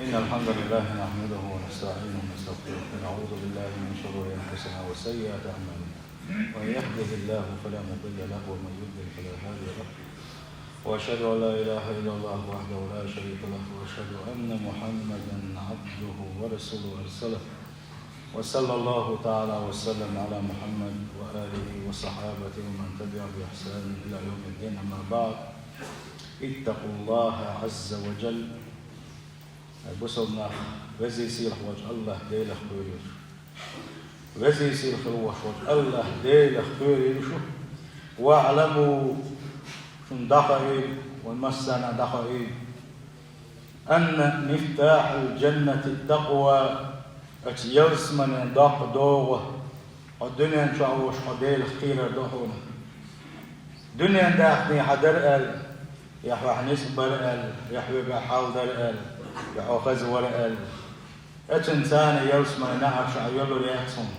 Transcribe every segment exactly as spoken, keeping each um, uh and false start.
إن الحمد لله نحمده ونستعينه ونستغفره، ونعوذ بالله من شرور أنفسنا وسيئات أعمالنا. من يهده الله فلا مضل له، ومن يضلل فلا هادي له. وأشهد أن لا إله إلا الله وحده لا شريك له، وأشهد أن محمدا عبده ورسوله أرسله. وصلى الله تعالى وسلم على محمد وآله وصحابته ومن تبعهم بإحسان إلى يوم الدين. أما بعد، اتقوا الله عز وجل. Ай, бусалба нах, веза-сийлахь волчу АллахӀ Делах кхоьруьйтуш. Веза-сийлахь волчу АллахӀ Делах кхоьруьйтуш. واعلموا, шуна дӀахаийта, вайн массарна дӀахаийта, أن مفتاح الجنة التقوى, оцу ялсаманин доккха догӀа, хьо дуьнен чохь волуш хьо Делах кхерар ду хьуна. Дуьнен дахне хьан дара аьлла, я хьох ницкъ бара аьлла, я хьоьга хьал дара аьлла, я хьо хаза вара аьлла. Оцунна царна ялсаманин неӀарш хьан йолур яц хьуна.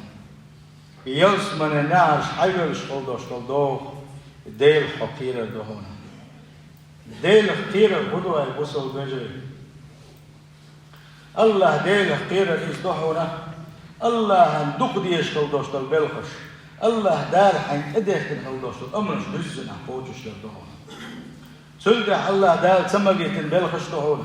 Ялсаманин неӀарш хьан йолуш хила долуш долу догӀа Делах хьо кхерар ду хьуна. Делах кхерар хӀун ду, ай бусалба вежарий? АллахӀ Делах кхерар иза ду хьуна, АллахӀан дукха дезаш хила долуш долу белхаш, АллахӀ Дала хьайна тӀедехкина хила долуш долу амалш дуьззина кхочушдар ду хьуна. Цул тӀаьхьа АллахӀ Дала ца магийтина белхаш ду хьуна.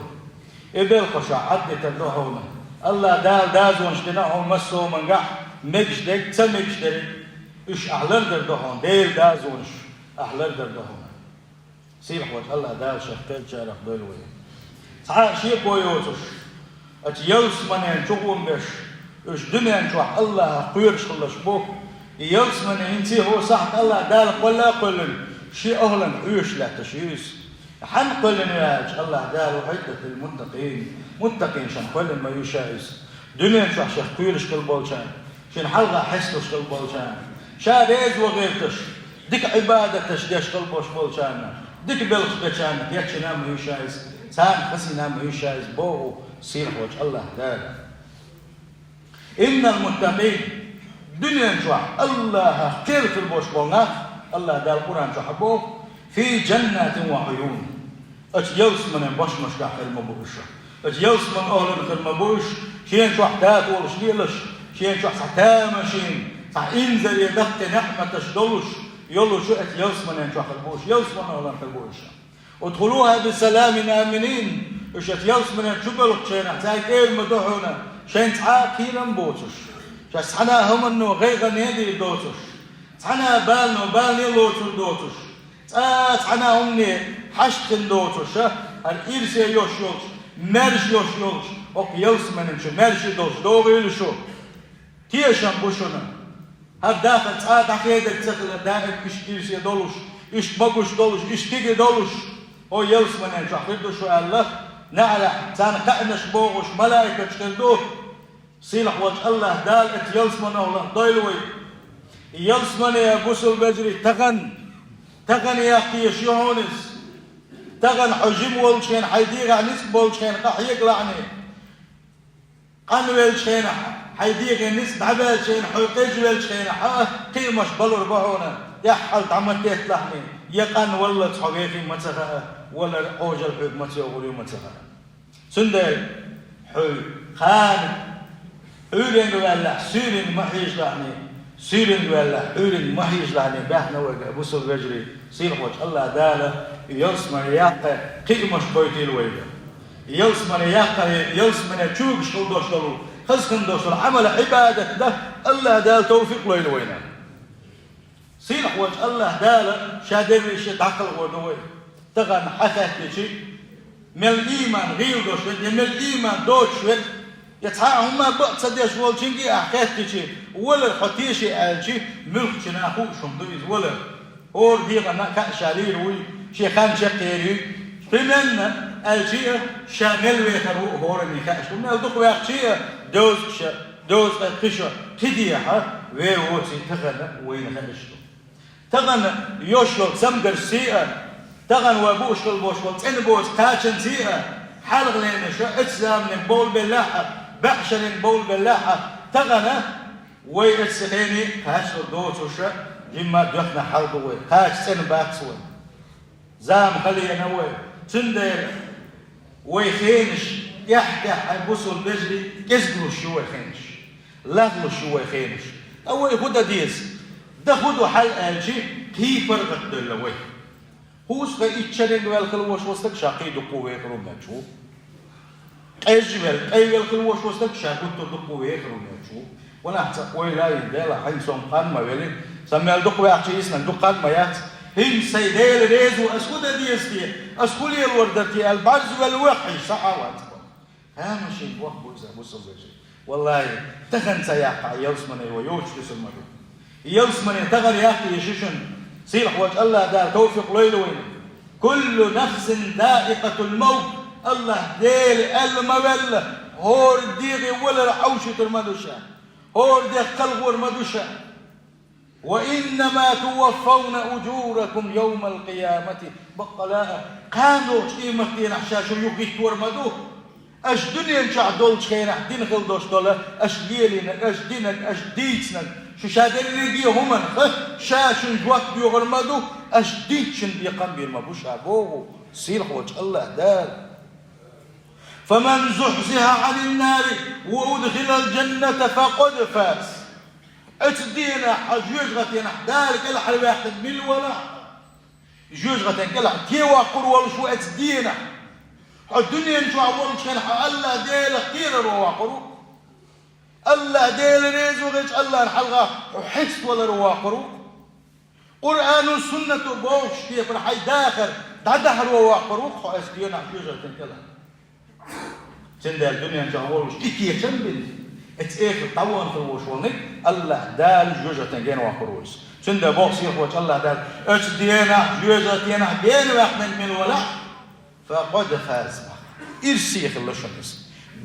И белхаш Ӏадитар ду хьуна. АллахӀ Дала дозанаш дина хьуна массо а хӀумангахь, мегаш дерг, ца мегаш дерг, уьш ахь лардар ду хьуна, Делан дозанаш ахь лардар ду хьуна. Сийлахь волчу АллахӀ Дала шех кхеллачарах дойла вай. Цхьа а шеко йоцуш, оцу ялсаманин чу гӀум беш, уьш дуьнен чохь АллахӀах кхоьруш хилалаш бу. И ялсамани хӀинца а хӀора сахьт АллахӀ Дала кхолла а кхоьллина, шен охӀланга хьоьжуш лаьтташ ю иза. Хьанна кхоьллина ю аьлча, АллахӀ Дала: «أعدت للمتقين», муттакъинашна кхоьллина ма ю ша иза. Дуьнен чохь шех кхоьруш хила болчарна, шена хьалха хьесталуш хила болчарна, ша реза ван гӀерташ, дика Ӏибадаташ деш хила болуш болчарна, дика белхаш бечарна кечйина ма ю ша иза, царна хазийна ма ю ша иза, боху сийлахь волчу АллахӀ Дала. «إن المتقين», дуьнен чохь АллахӀах кхерар хила болуш болу нах, АллахӀ Дала Къуръан чохь боху: «في جنات وعيون». Оцу ялсаманин бошмашкахь хир ма бу уьш. Оцу ялсаманин охӀланах хир ма бу уьш, шен чохь татолаш лелаш, шен чохь цхьа тамашийна, цхьа инзаре даккхий неӀматаш долуш, йолуш оцу ялсаманин чохь хир бу уьш, ялсаманин охӀланах хир бу уьш. «ادخلوها بسلام آمنين». Уьш оцу ялсаманин чу боьлхучу хенахь цаьрга эр ма ду хьуна, шайн цхьа а кхерам боцуш, шаьш цхьана а хӀуманно гӀайгӀане дийр доцуш, цхьана а балано балане лоцур доцуш, цкъа а цхьана а хӀумане хьашт хин доцуш, хӀара ирсе йолуш йолчу, маьрша йолуш йолчу хӀокху ялсаманин чу маьрша долуш догӀийла шу. Тешам бу шуна. ХӀара дахар цкъа а дӀахедерг ца хилар, даим иштта ирсе долуш, иштта могуш долуш, иштта кегий долуш, хӀокху ялсаманин чохь хир ду шу аьлла, неӀарехь царна кхаънаш бохуш малайкаш хир ду. Сийлахь волчу АллахӀ Дала оцу ялсаманин охӀланах дойла вай. И ялсамани, бусалба вежарий, тахана, тахана яккха езаш ю хьуна иза. Тахана хьо жима волчу хенахь, хьайн дегӀахь ницкъ болчу хенахь, къахьега лаьхьний. Къанвеллачу хенахь, хьайн дегӀе ницкъ дӀабаьллачу хенахь, хьо къежвеллачу хенахь, хьан кхиамаш балур бу хьуна, тӀаьххьара дӀа ма тетталахьний, я къанваллалц хьо вехий ма ца хаьа, валар Ӏожалла хьоьга маца йогӀур ю ма ца хаьа. Цундела хьо кхана Ӏуьйренга ваьллехь, суьйренга ма хьежалахьний, суьйренга ваьллехь, Ӏуьйренга ма хьежалахьний, баьхна вайга, бусалба вежарий, сийлахь волчу АллахӀ Дала и ялсамани яккха кхиамаш бойтийла вайга. Ялсамани яккха, ялсамани чуьйгаш хила долуш долу, хаза хин долуш долу Ӏамал-Ӏибадат дан АллахӀ Дала тавфикъ лойла вайна. Сийлахь волчу АллахӀ Дала Ша дерриге а дӀакхалхор ду вай. Тахана хьан хаьттичи, мел ийман гӀийла долуш верг, я мел ийман доцуш верг, я цхьа а хӀумма бакъ ца деш волчуьнга а ахь хаьттичи, валар хьо теший аьлчи, муьлххачу наха хууш хӀума ду иза валар. ХӀора дегӀана кхаъ ша лийр вуй, шен хан чекхъер юй. Примерно аьлчи а, ша мел вехар ву хӀоранна хаьаш ду. Мел дукха ваьхчи а, доза ша, доза кхин ша, кхидехьа, вер воций тахана вайна хаьаш ду. Тахана йош йолу цамгарш сий а, тахана вай бууш хила бош болу цӀена боцу кхачанций а, хьалха лена ша эцу заманиг бовлабеллехь а, баьӀ шариг бовлабеллехь а, тахана вай эцу хений кхачалла доцуша, жимма а доьхна хьал ду вай, кхача цӀена бац вай. Зама халена вай. Цундела вай хенаш Яхь-яхь, хьай бусалба вежарий, кӀезиглуш ю вай хенаш, лагӀлуш ю вай хенаш. Ткъа вай хӀу дан деза? Дан хӀу ду хьал аьлча, кхий паргӀат доьлла вай. ХӀусамах итт шеренга ваьлла хила вош вола стаг ша кхий дукха вехар ву моьттуш ву. Къежжа ваьлла, къей ваьлла хила вош вола стаг ша гуттар а дукха вехар ву моьттуш ву. Ванах цхьа ойла йина, Дела, хьайна со ма кхаьнна ма велий, сан мел дукха ваьхча йиснарг дукха кхаьнна ма яц. ХӀинца сай Дела реза ву, ас хӀу дан деза те, ас хӀу лелавар дара те аьлла, бӀарзваьлла ваха хьийза, сахьа вац. Тамашийна воккха бу иза, бусалба вежарий. Валлахьи, тахан ца яккхахь, ялсмане вай йовча дусар ма ду. Ялсмане тахана яккха еза шуна. Сийлахь волчу АллахӀ Дала тавфикъ лойла вайна. «Куллу нафсин заикъатул мавт». АллахӀ Дела аьлла ма ваьлла, хӀора дегӀе валар Ӏовшуьйтур ма ду ша. ХӀора дегӀ кхалхор ма ду ша. «Ва иннама туваффавна ужуракум явмал къиямати». Баккъала а, кхана догӀучу къематдийнахь ша шу юхахӀиттор ма ду. Аша дуьнен чохь долчу хенахь дина хила долуш долу, аша лелийнарг, аша динарг, аша дийцинарг, шу ша дерриге а хӀуманах ша шуна жоп доьхур ма ду, аша динчун бекхам бийр ма бу ша боху сийлахь волчу АллахӀ Дала. «Фаман зухьзихьа Ӏанин нари ва удхилал жанната факъад фаз». Оцу дийнахь хьо жоьжахатенах Дала кӀелхьарваьккхина мила валахь, жоьжахатен кӀелхьара тӀе воккхур волуш ву оцу дийнахь. Хьо дуьнен чохь волчу хенахь хьо АллахӀ Делах кхераро воккхур ву. АллахӀ Дела реза ву хилча, АллахӀна хьалха хьо хьеставаларо воккхур ву. Къуръано, суннато бохуш кепара хьайн дахар дӀадахьаро воккхур ву-кх хьо оцу дийнахь жоьжахатен кӀелхьара. Цундела дуьнен чохь волуш и кечам а бина, оцу эхарт дӀавахана хила волуш волниг АллахӀ Дала жоьжахатен гена воккхур ву иза. Цундела боху сийлахь волчу АллахӀ Дала, оцу дийнахь жоьжахатенах гена ваьккхинарг мила валахь, факъад фаз, ирсе хилла шуна иза.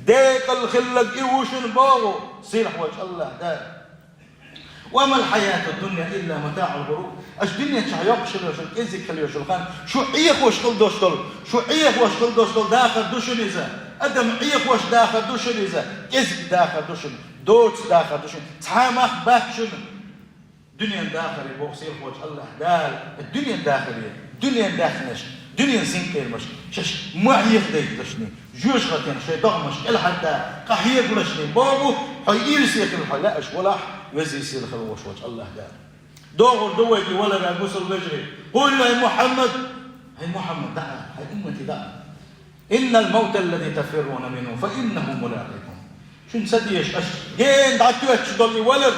Декъала хилларг и ву шуна боху сийлахь волчу АллахӀ Дала. «Ва мал хьаятуд дунья илла матаӀул гӀурур». Аша дуьнен чохь йоккхуш хила йолуш, кӀезиг хила йолуш хан, шу Ӏехош хила долуш долу, шу Ӏехош хила долуш долу дахар ду шуна иза. Адам Ӏехош дахар ду шуна иза, кӀезиг дахар ду шуна, доцу дахар ду шуна, цхьа а мах бац шуна. Дуьнен дахаре боху сийлахь волчу АллахӀ Дала, дуьнен дахаре, дуьнен даьхнаш, дуьнен синкъерамаш шаьш ма Ӏехадайталаш ни, жоьжахатенах шайн догӀмаш кӀелхьарда къахьегалаш ни боху, хьо ирсе хила хьо лаьаш валахь, везий сийлахь хила волуш волчу АллахӀ Дала. ДогӀур ду вай и валар, бусалба вежарий. Къул, ай Мухьаммад, ай Мухьаммад, дӀа, ай уммати, дӀа. «Иннал мавта аллази тафирруна минху, фа иннаху мулакъикум». Шуна ца дезаш, аша гена дӀатоьттуш долу и валар,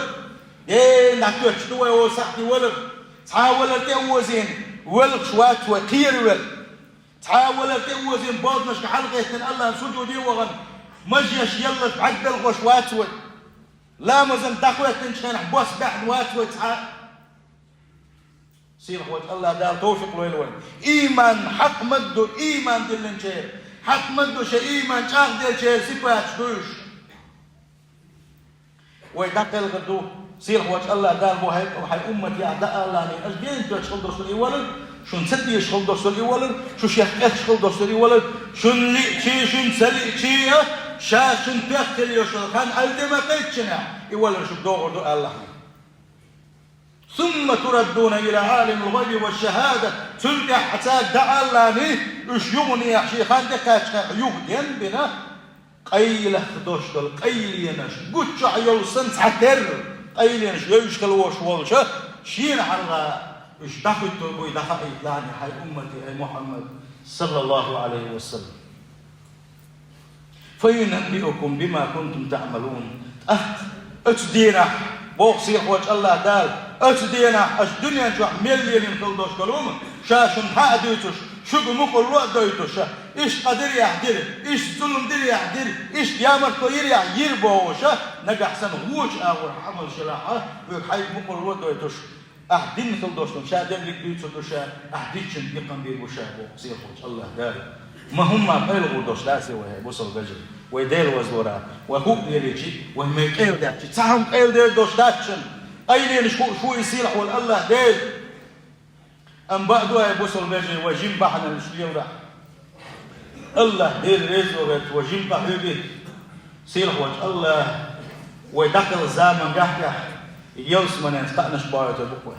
гена дӀатоьттуш ду вай оцу сахьте валар. Цхьа а валар тӀе а озийна, воьлхуш вац вай, кхеравелла. Цхьа а валар тӀе а озийна, бозанашка хьалагӀеттина, АллахӀан сужуде а вахана, мажеш яллалц бӀаьрг белхош вац вай. Ламазан дӀахӀоьттинчу хенахь бос баьхна вац вай цхьа а. Сийлахь волчу АллахӀ Дала тавфикъ лойла вайна. Ийман хьакъ ма-дду, ийман диллинчеран, хьакъ ма-дду шайн ийман чӀагӀделлачеран сипаташ ду уьш. Вай дӀакхелхар ду, сийлахь волчу АллахӀ Дала боху хьайн, хьайн умматехь дӀааллале, аша гена тоьттуш хила долуш долу и валар, шуна ца дезаш хила долуш долу и валар, шу шех къехкаш хила долуш долу и валар, шуна лиъчий, шуна ца лиъчий а, ша шуна тоьхна хила йолуш йолу хан аьлла тӀе ма кхайкхинехь, и валар шуьга догӀур ду аьлла хьуна. «Сумма тураддуна ила Ӏалимил гӀайби ва шшахӀада». Цул тӀаьхьа цаьрга дӀааллале, уьш юханехьа шен хан тӀе кхаьчча юха денбина, къайлаха долуш долу къайленаш, гуччохь йолу санна цхьатерра къайленаш вевзаш хила волуш волча, шена хьалха уьш дӀахӀуьттур буй дӀахаийталахьа хьайн уммате, ай Мухьаммад, саллаллаху Ӏалайхи ва саллам. «Фа юнаббиукум бима кунтум таӀмалун». ТӀаккха оцу дийнахь, боху сийлахь волчу АллахӀ Дала, оцу дийнахь аша дуьнен чохь мел лелийна хила долуш долу хӀума, ша шуна схьа а дуьйцуш, шуьга мукъарло а дойтуш, иштта къа дирехь дира, иштта зулам дирехь дира, иштта ямартло йирехь йира бохуш, нагахь санна вочу агӀор хьан Ӏамал шелахь а, вуьга хьайга мукъарло а дойтуш, ахь дина хила долуш долу ша дерриг дуьйцур ду ша, ахь диччун бекхам бийр бу ша боху сийлахь волчу АллахӀ Дала. Ма хӀумма къайлагӀур долуш дац вай, хӀай бусалба вежарий, вай Дела вазвара, вай хӀуъа лелийчи, вай мел къайладаьхчи, цхьа хӀума къайладер долуш дац шуна. Къайленаш хууш ву и сийлахь волу АллахӀ Дела. Амма бакъ ду, хӀай бусалба вежарий, вай жима бахьанаш леларехь. АллахӀ Дела реза ву хилча, вай жима къахьуьйту. Сийлахь волчу АллахӀа вай дӀакхалла заман гахь-гахь ялсаманенца кхаънаш бахьуьйтур бу-кх вай.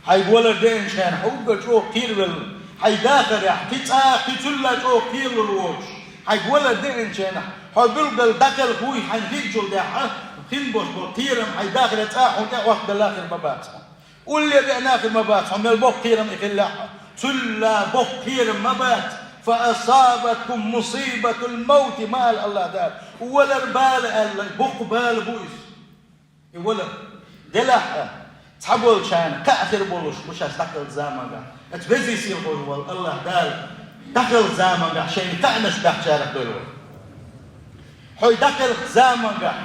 Хьайга валар деанчу хенахь хьо уггар чӀогӀа кхеравелла, хьайн дахарехь кхин цкъа а, кхин цул а чӀогӀа кхералур воцуш, Хьайга валар деанча хенахь, хьо билггал дӀакхелха вуй хьайна хиъчул тӀаьхьа, хин болуш болу кхерам хьайн дахаран цӀахь хьуна тӀе а хӀоттабелла хир ма бац хьо. Улле а беана хир ма бац хьо, мел боккха кхерам и хиллехь а. Цул а боккха кхерам ма бац. «Фа асабаткум мусибатул маути», ма аьлла АллахӀ Дала. Валар бала аьлла, боккха бала бу иза. И валар делахь а, цхьаболчарна кхаъ хир болуш бу шаьш дӀакхелхачу замангахь. Оцу везий сийлахь волу АллахӀ Дала дӀакхелхачу замангахь шайна кхаънаш баьхначарах дойла вай. Хьо дӀакхелхачу замангахь,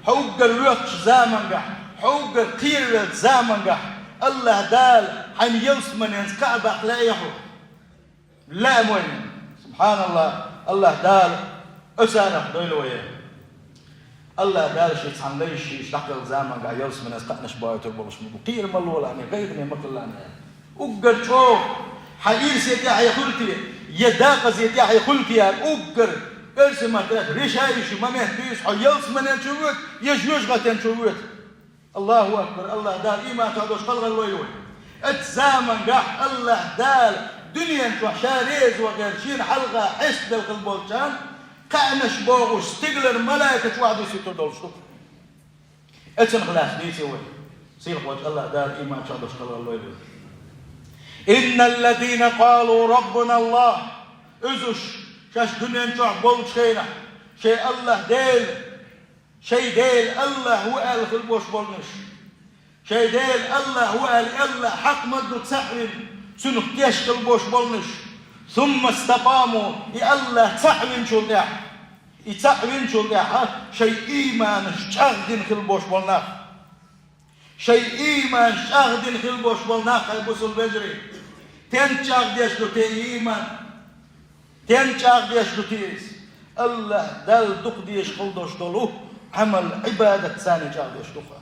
хьо уггар воьхначу замангахь, хьо уггар кхеравеллачу замангахь АллахӀ Дала хьайна ялсаманенца кхаъ баккха лаьий хьуна? Лаьа ма вайна. СубхьаналлахӀ, АллахӀ Дала оцарах дойла вай. АллахӀ Дала шен цхьана лайш шаьш дӀакхелхачу замангахь ялсаманенца кхаънаш бойтур болуш ма бу. Кхера ма лолахь, гӀайгӀане ма хилалахь. Уггар чӀогӀа хьан ирсе тӀехь а хуьлу те, я декъазе тӀехь а хуьлу те, уггар оьрсийн маттахь решающий момент ду иза, хьо ялсаманен чу воьду, я жоьжахатен чу воьду. АллахӀу акбар! АллахӀ Дала иман чохь долуш кхалхар лойла вай. Оцу замангахь АллахӀ Дала дуьнен чохь Ша реза ван гӀерта Шена хьалха хьестабелла хилла болчарна кхаънаш бохуш стигалара малайкаш охьадуьссуьйтур долуш ду. Оцунах лаьцна дийци вай. Сийлахь волчу АллахӀ Дала иман чохь долуш кхалхар лойла вай. «Инналлазина къалу раббуна АллахӀ». Уьш, шаьш дуьнен чохь болчу хенахь, шайн АллахӀ Дела, шайн Дела АллахӀ ву аьлла хилла болуш болнуш. Шайн Дела АллахӀ ву аьлла, АллахӀ хьакъ ма ду цхьаъ вина, Цунах тешна хилла болуш болнуш. «Сумма стакъаму», и АллахӀ цхьаъ винчул тӀаьхьа, и цхьаъ винчул тӀаьхьа шайн ийманаш чӀагӀдина хилла болуш болу нах. Шайн ийманаш чӀагӀдина хилла болуш болу нах, хьайн бусалба вежарий. Стенна чӀагӀдеш ду те и ийман? Стенна чӀагӀдеш ду те иза? АллахӀ Далла дукха дезаш хила долуш долу Ӏамал, Ӏибадат царна чӀагӀдеш ду-кх.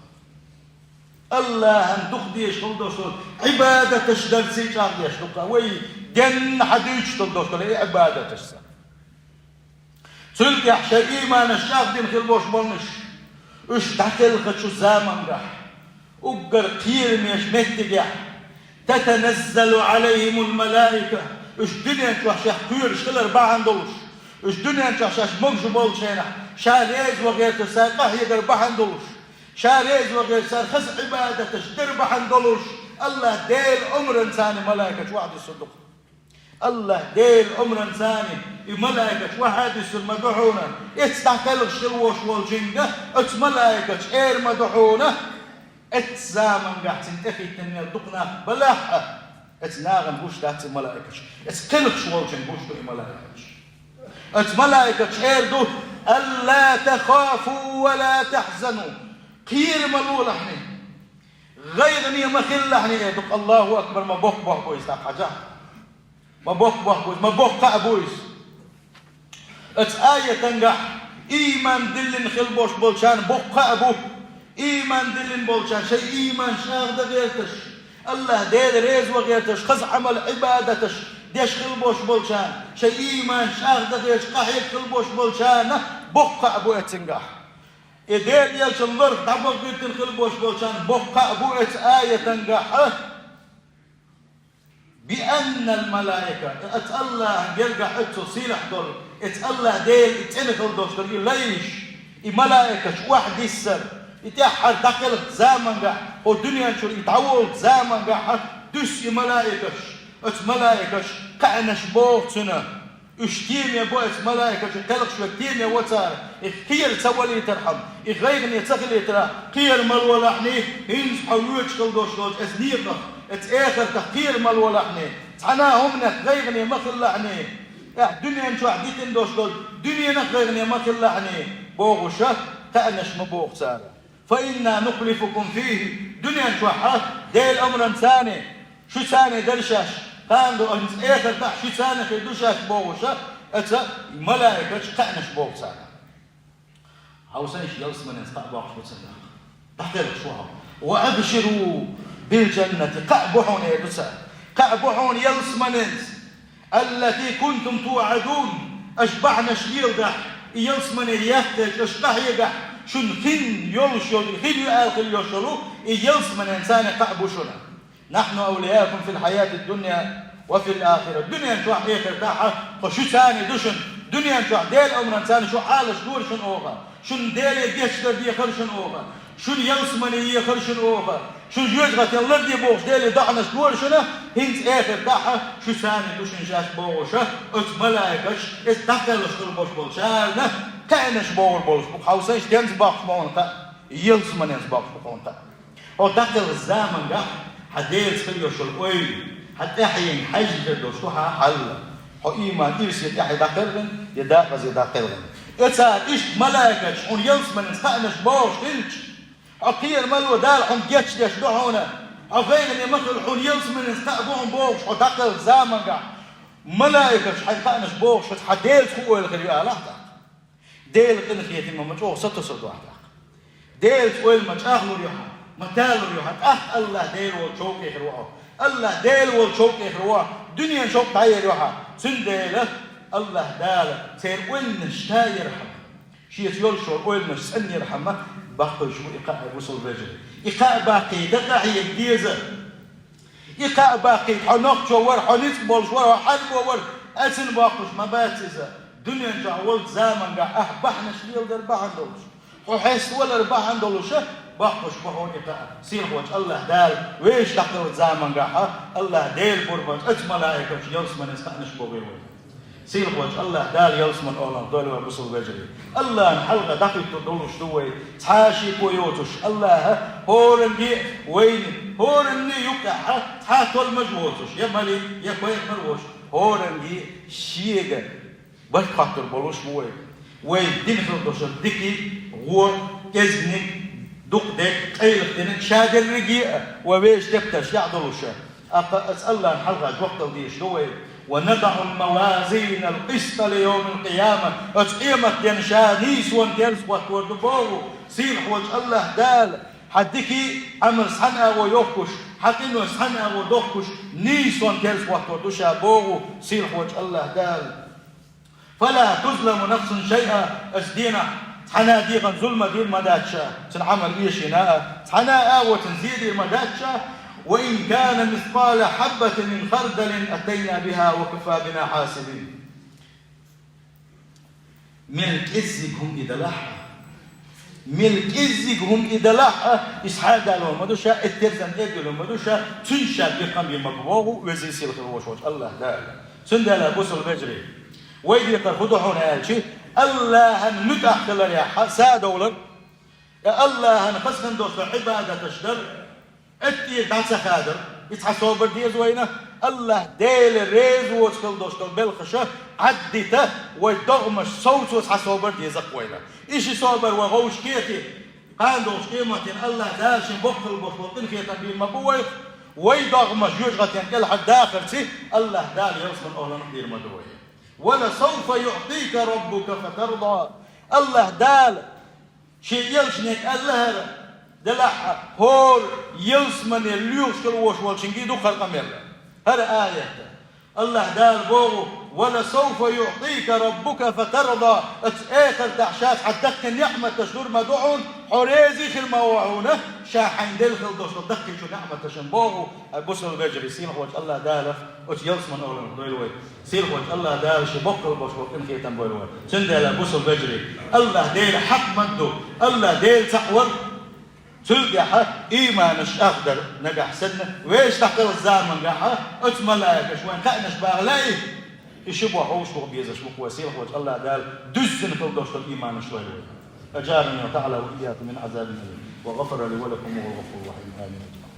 АллахӀан дукха дезаш хила долуш долу Ӏибадаташ дарций чӀагӀдеш ду-кх. Вай денна хьан дуьйцуш долу долуш долу и Ӏибадаташ сан. Цул тӀаьхьа шайн ийманаш чӀагӀдина хила болуш болнуш, уьш дӀакхелхачу замангахь, уггар кхерамечу меттигехь, «Татаназзалу Ӏалайхимул малаика», уьш дуьнен чохь шех кхоьруш хилар бахьана долуш, уьш дуьнен чохь шаьш могуш болчу хенахь, Ша реза ван гӀерташ цара къахьегар бахьана долуш, Ша реза ван гӀерташ цара хаза Ӏибадаташ дар бахьана долуш, АллахӀ Делан омранца и малайкаш охьадуьссур ду-кх. АллахӀ Делан омранца и малайкаш охьадуьссур ма ду хьуна, эцца дӀакхелхаш хила волуш волчуьнга оцу малайкаша эр ма ду хьуна, эцца замангахь цунна тӀехӀиттина мел дукха нах балахь а, эцца нахана гуш дац и малайкаш, эцца кхелхаш волчуьнга гуш ду и малайкаш. Оцу малайкаша эр ду: «Алла тахафу ва ла тахзану». Кхера ма лолахь хьуна, гӀайгӀане ма хилалахь хьуна, эр ду-кх. АллахӀу акбар! Ма боккха бохам бу иза тӀаккха, хьажахь. Ма боккха бохам бу иза, ма боккха кхаъ бу иза. Оцу аятангахь ийман диллина хила болуш болчарна боккха кхаъ бу. Ийман диллина болчарна шайн ийманаш чӀагӀдан гӀерташ, АллахӀ Дела реза ван гӀерташ, хаза Ӏамал, Ӏибадаташ деш хила болуш болчарна шайн ийманаш чӀагӀдан гӀерташ, къахьега хила болуш болчарна боккха кхаъ бу оцуьнгахь. И Делан элчанан ларх дӀабахийтина хила болуш болчарна боккха кхаъ бу оцу аятангахь. «Бианнал малаика», оцу АллахӀан гергахь оццул сийлахь долу, оцу АллахӀ Делан и цӀена хила долуш долу и лайш, и малайкаш охьадиссар, и тӀаьххьара дӀакхелхачу замангахь, хӀокху дуьнен чуьра и дӀаволучу замангахь дуьсу и малайкаш, оцу малайкаша кхаънаш боху цунна. Уьш теме бу оцу малайкаша, кхелхаш верг теме ву цара, и кхера ца валийтархьама, и гӀайгӀане ца хилийтархьама, кхера ма лолахь хьуна, хӀинца хьо воьдуш хила долуш долчу оцу некъах, оцу эхартах кхера ма лолахь хьуна, цхьана а хӀуманах гӀайгӀане ма хилалахь хьуна, ахь дуьнен чохь дитина долуш долчу дуьненах гӀайгӀане ма хилалахь хьуна, бохуш, кхаънаш ма боху цара. «Фа инна нухлифукум фийхи», дуьнен чохь а Делан омранца шу царна дара шаьш, кхана ду, оцу эхартахь шу царна хир ду шаьш бохуш, оцу малайкаша кхаънаш боху царна. Хьовсийша, ялсаманенца кхаъ бохуш бу царна. ДӀакхелхаш ву хьо. «Ва абширу бил джаннати», кхаъ бу хьуна, эр ду цара. Кхаъ бу хьуна ялсаманенца. «Аллати кунтум туъадун», аша бахьанаш леладахь, и ялсамане яьккхича аша къахьегахь, шуна хин йолуш йолу, хир ю аьлла хила йолуш йолу, и ялсаманенца кхаъ бу шуна. «Нахьну авлияукум фил хьаятид дунья ва фил ахира». Дуьнен чохь, эхартахь а тхо шу царна ду шуна. Дуьнен чохь Делан омранца царна шу Ӏалаш дора шуна оха, шуна Деле гечдар дехар шуна оха, шуна ялсамане ехар шуна оха, шуна жоьжахатен ларде бохуш Деле доӀанаш дора шуна, хӀинца эхартахь шу царна ду шуна шаьш бохуша, оцу малайкаш, иза дӀакхелхаш хила болуш болчарна кхаьънаш богӀур болуш бу, хьовсийша, денца боккхуш ма ван кхаъ, ялсаманенца боккхуш бу хьуна кхаъ. Хьо дӀакхелхачу замангахь хьан Делаца хила йолуш йолу ойла, хьан тӀаьхьенга хьаьжна хир долуш ду хьан хьал. Хьо ийман ирсе тӀаьхье дӀакхелхина, я дакъазе дӀакхелхина. Оцара иштта малайкаш хьуна ялсаманенца кхаьънаш богӀуш хилча, хьо кхера ма ло, Дала хьуна гечдеш ду хьуна, хьо гӀайгӀане ма хила, хьуна ялсаманенца кхаъ бу хьуна бохуш, хьо дӀакхелхачу замангахь малайкаш хьайна кхаьънаш богӀуш хилча, хьан Делаца хӀун ойла хир ю алахь тӀаккха? Делан къинхетаме ма чӀогӀа сатосур ду ахь тӀаккха. Делаца ойла ма чӀагӀлур ю хьан, ма талур ю хьан, тӀаккха АллахӀ Дела волчу шовкъе хир ву хьо. АллахӀ Дела волчу шовкъе хир ву хьо, дуьненан шовкъ дӀаер ю хьан. Цундела АллахӀ Дала церан ойланаш таӀъярхьама, Шеца йолуш йолу ойланаш цӀанъярхьама баккхуьйтуш бу и кхаъ, бусалба вежарий. И кхаъ баккхийта къахьега деза. И кхаъ баккхийта, хьо нохчо вара, хьо ницкъ болуш вара, хьо хьарбо вара, эцна боккхуш ма бац иза. Дуьнен чохь волчу замангахь ахь бахьанаш леладар бахьана долуш, хьо хьеставалар бахьана долуша боккхуш бу хьуна и кхаъ. Сийлахьволчу АллахӀ Дала вешан дӀакхалчу замангахьа АллахӀ Делан пурбанца оцу малайкаша ялсаманенца кхаънаш богӀийла вайна. Сийлахьволчу АллахӀ Дала ялсаман оланах дойла вай, бусалба вежарий. АллахӀан хьалха дӀахӀуьттур долуш ду вай, цхьа а шеко йоцуш, АллахӀа хӀоранге а вайна, хӀоранна а юкъехьа цхьа а толмаж воцуш, я малик, я пайхамар воцуш, хӀоранге а шега барт хоттур болуш бу вай. Вай дина хила долуш дерг дикий, гӀо, кӀезиг, дукха дерг, къайлаха дерг, ша дерриге а вай вешан тептарш тӀехь долуша. ТӀаккха оцу АллахӀан хьалха жоп дала дезаш ду вай: «ونضع الموازين القسط ليوم القيامة». Оцу къематдийнахь ша нийсонан терза хӀоттор ду боху сийлахьволчу АллахӀ Дала. Хьан дикий Ӏамал цхьана агӀор йохкуш, хьан къинош цхьана агӀор дохкуш, нийсонан терза хӀоттор ду ша боху сийлахьволчу АллахӀ Дала. «فلا تظلم نفس شيئا», оцу дийнахь цхьана а дегӀан зулам дийр ма дац ша, цуьнан Ӏамал эшийна а, цхьана а агӀор цуьнан зе дийр ма дац ша, «وإن كان مثقال حبة من خردل أتينا بها وكفى بنا حاسبين». Мел кӀеззиг хӀума и далахь а, мел кӀеззиг хӀума и далахь а, иза хьадало ма ду ша, эттарзан тӀедуьллу ма ду ша, цуьнца ша бекхам бийр ма бу боху везий сийлахь хир волуш волчу АллахӀ Дала. Цундела, бусалба вежарий, вай декхар хӀун ду хьуна аьлча, АллахӀан муьтӀахь хиларехьа са а довлар, я АллахӀан хазахана долуш долу Ӏибадаташ дар, эттӀера дӀа ца хадар, и цхьа собар деза вайна, АллахӀ Дела реза воцу хила долуш долу белхаша Ӏаддита, вай догӀмаш совцо цхьа собар деза-кх вайна. И ши собар вай гӀовшкехи, кхана долчу къематдийнахь АллахӀ Дала шен боккхал болуш болу къинхетам бийр ма бу вайх, вай догӀмаш жоьжахатин кӀелхьардахарций, АллахӀ Дала ялсаман оланах дийр ма ду вай. «ولسوف يعطيك ربك فترضى». АллахӀ Дала Шен элчане аьлла хӀара, делахь а, хӀора ялсамане лоьхуш хила волуш волчуьнга ду хӀара къамел. ХӀара аят. АллахӀ Дала боху: «ولسوف يعطيك ربك فترضى». Оцу эхартахь ша цхьа даккхий неӀматаш лур ма ду хьуна, хьо реза хир ма ву хьуна, ша хьайна делла хила долуш долу даккхийчу неӀматашна боху, ай бусалба вежарий, сийлахьволчу АллахӀ Дала оцу ялсаман оланах дойла вай. Сийлахьволчу АллахӀ Дала шен боккхал болуш болу къинхетам бойла вай. Цундела, бусалба вежарий, АллахӀ Дела хьакъ ма ду, АллахӀ Дела цхьаъ вара. Цул тӀаьхьа ийманаш чӀагӀдар нагахь санна, вешан дӀакхалчу замангахьа оцу малайкаша вайн кхаънаш баха лаьий, и ши бохь вовшах безаш бу-кх вай. Сийлахьволчу АллахӀ Дала дуьззина хила долуш долу ийманаш дойла вай. أجارني الله تعالى وإياكم من عذاب أليم، وغفر لي ولكم، وهو الغفور الرحيم. آمين أجمعين.